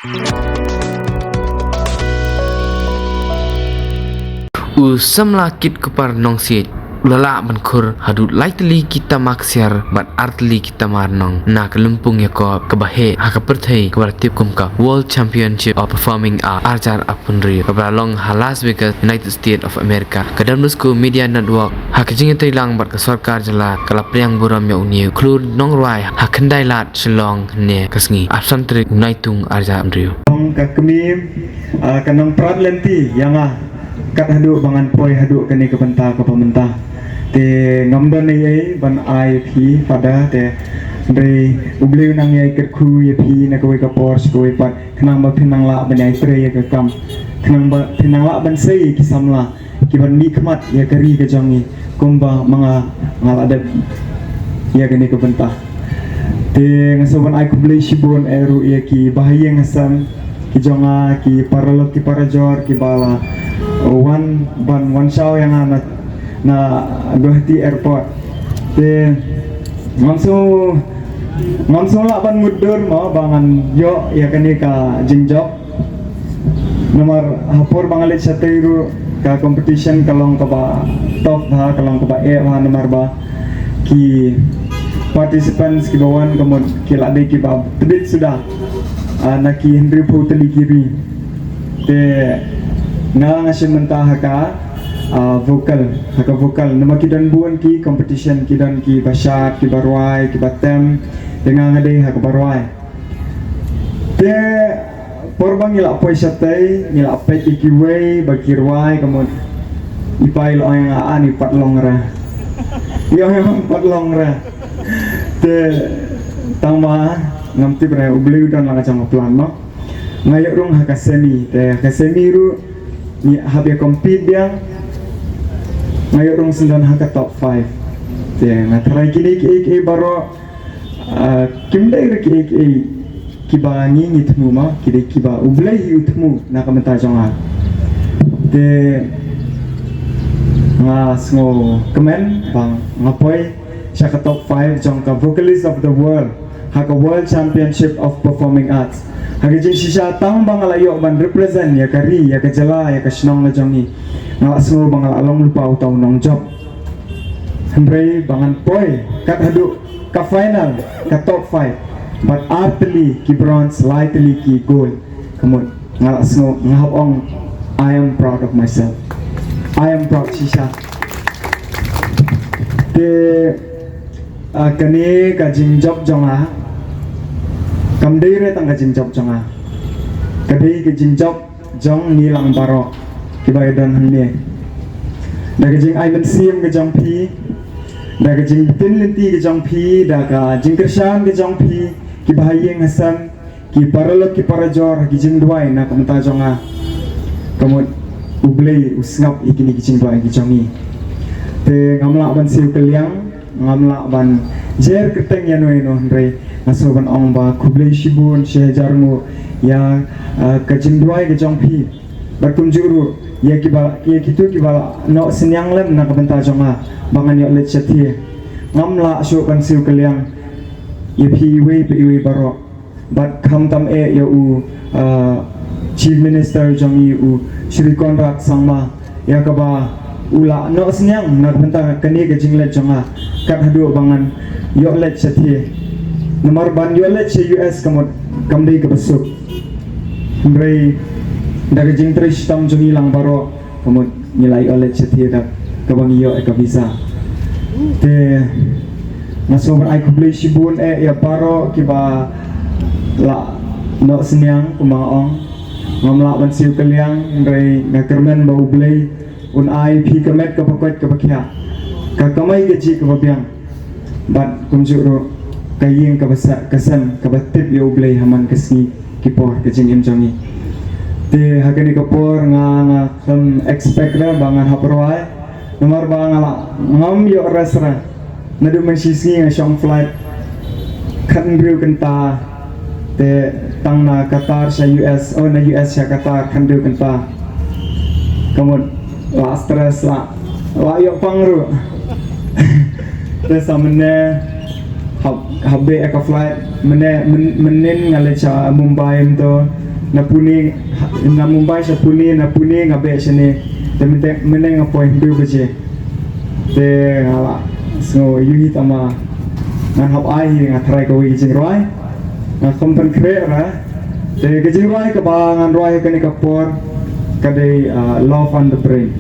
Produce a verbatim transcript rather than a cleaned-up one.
U samla Kitkupar Nongsiej u la lah ban khur haduh lai tylli ki tama ksiar bad ar tylli ki tama rnong na ka lympung ïakob kaba heh ha ka pyrthei kaba la tip kum ka World Championship of Performing Arts ar hajar arphew hynriew kaba la long ha Las Vegas, United States of America. Ka Don Bosco Media Network ha ka jingïatreilang bad ka sorkar jylla ka la pdiang burom ïa une u khlur nongrwai ha Khyndailad, Shillong, hynne ka sngi, arphew san tarik u Naitung arhajar arphew hynriew. Ong ka kmie, ah, ka nang prat lynti ïa nga kat haduh ba ngan poi haduh kane ka bynta kaba mynta. Te ngam don ei ei ban ai phi, Father, te hynrei U Blei u nang ïai kyrkhu ïa phi na kawei ka por sha kawei pat, khnang ba phin nang lah ban ïai trei ïa ka kam, khnang ba phin nang lah ban sei ïa ki samla kiban mihkhmat ïa ka ri ka jong ngi kumba ma nga nga la dep ïa kane ka bynta. Te nga sngewbha ban ai khublei shibun eh ruh ïa ki bahaïing hasem ki jong nga, ki paralok ki parajor kiba la wan ban wan shaw ïa nga na, na Guwahati Airport. Te ngam sngew, ngam sngew lah ban mutdur mo ba ngan ïoh ïa kane ka jingjop. Namar ha por ba nga leit shatei ruh ka competition ka long kaba tough bha, ka long kaba eh bha, namar ba ki participants kiba wan ka mut ki la dei kiba tbit suda, ah, na ki hynriewphew tylli ki ri. Te nga, nga shim bynta ha ka, ah, vocal, ha ka vocal. Namar ki don bun ki competition, ki don kiba shad, kiba rwai, kiba tem. Te nga, nga dei ha kaba rwai. Te por ba ngi la poi shatei, ngi la peit ïa kiwei ba ki rwai ka mut i pa i la ong ïa nga, ani pat long re. I ong ïa nga pat long re. Te tang ba ngam tip re, U Blei u don la ka jong ka plan, no. Nga ïoh rung ha ka semi, te ha ka semi ruh ngi hap ïa compete biang. Nga ïoh rung syndon ha ka top five. Te nga tharai kine kiei kiei baroh, ah, kim dei re kiei kiei kiba ngi ngi thmu ma, ki dei kiba U Blei hi u thmu na ka bynta jong nga. Te nga sngewkmen ba nga poi sha ka top five jong ka Vocalist of the World ha ka World Championship of Performing Arts. Ha ka jingshisha, tang ba nga la ïoh ban represent ïa ka ri, ïa ka jylla, ïa ka shnong la jong ngi, nga la sngew ba nga la long lypa uta u nongjop. Hynrei ba ngan poi kat haduh ka final, ka top five, bad ar tylli ki bronze, lai tylli ki gold, ka mut nga la sngew, nga hap ong, I am proud of myself. I am proud shisha. Te, ah, kane ka jingjop jong nga kam dei re tang ka jingjop jong nga. Ka dei ka jingjop jong ngi lang baroh kiba ïadon hangne. Da ka jingai mynsiem ka jong phi, da ka jingbtin lynti ka jong phi, da ka jingkyrshan ka jong phi, ki bahaïing hasem, ki paralok ki parajor, ki jingduwai na ka bynta jong nga, ka mut U Blei u sngap ïa kine ki jingduwai ki jong ngi. Te ngam lah ban siew kylliang, ngam lah ban jer kyrteng ïano ïano, hynrei nga sngewbha ban ong ba khublei shibun, shi hajar nguh ïa, ah, ka jingduwai ka jong phi. Bad kumjuh ruh ïa kiba, ïa kito kiba la noh synñiang lem na ka bynta jong nga ba ngan ïoh leit shathie. Ngam lah shuh ban siew kylliang ïa phi iwei pa iwei baroh. Bad khamtam eh ïa u, ah, Chief Minister jong ngi, u Shri Conrad Sangma, ïa kaba u la noh synñiang na ka bynta kane ka jingleit jong nga kat haduh ba ngan ïoh leit shathie. Namar ban ïoh leit sha U S ka mut kam dei kaba suk. Hynrei da ka jingtrei shitom jong ngi lang baroh, ka mut ngi la ïoh leit shathie da kaba ngi ïoh ïa ka visa. Te nga sngewbha ban ai khublei shibun eh ïa baroh kiba la noh synñiang, kumba nga ong. Ngam lah ban siew kylliang, hynrei nga kyrmen ba U Blei un ai phi ka met kaba koit kaba khiah, ka kamai kajih kaba biang, bad kumjuh ruh ka ïing kaba sah, ka sem kaba tip ïa U Blei ha man ka sngi ki por ka jingim jong ngi. Te ha kane ka por nga, nga khlem expect re ba ngan hap rwai, namar ba nga la ngam ïoh rest re. Naduh mynshisngi nga shong flight khathynriew kynta, te tang na Qatar sha U S, oh, na U S sha Qatar khathynriew kynta. Ka mut la stress, la, la ïoh pang ruh. Te sa mynne hap, hap beh ïa ka flight, mynne, myn-, mynnin nga leit sha Mumbai mynta, na Pune, na Mumbai sha Pune, na Pune nga beh shane. Te mynta mynne nga poi hynriew baje. Te nga la sngew ïohi tama ngan hap ai hi, nga try kawei ka jingrwai. Nga kham pynkhreh ra. Te ka jingrwai kaba ngan rwai ha kane ka por ka dei, ah, Love on the Brain.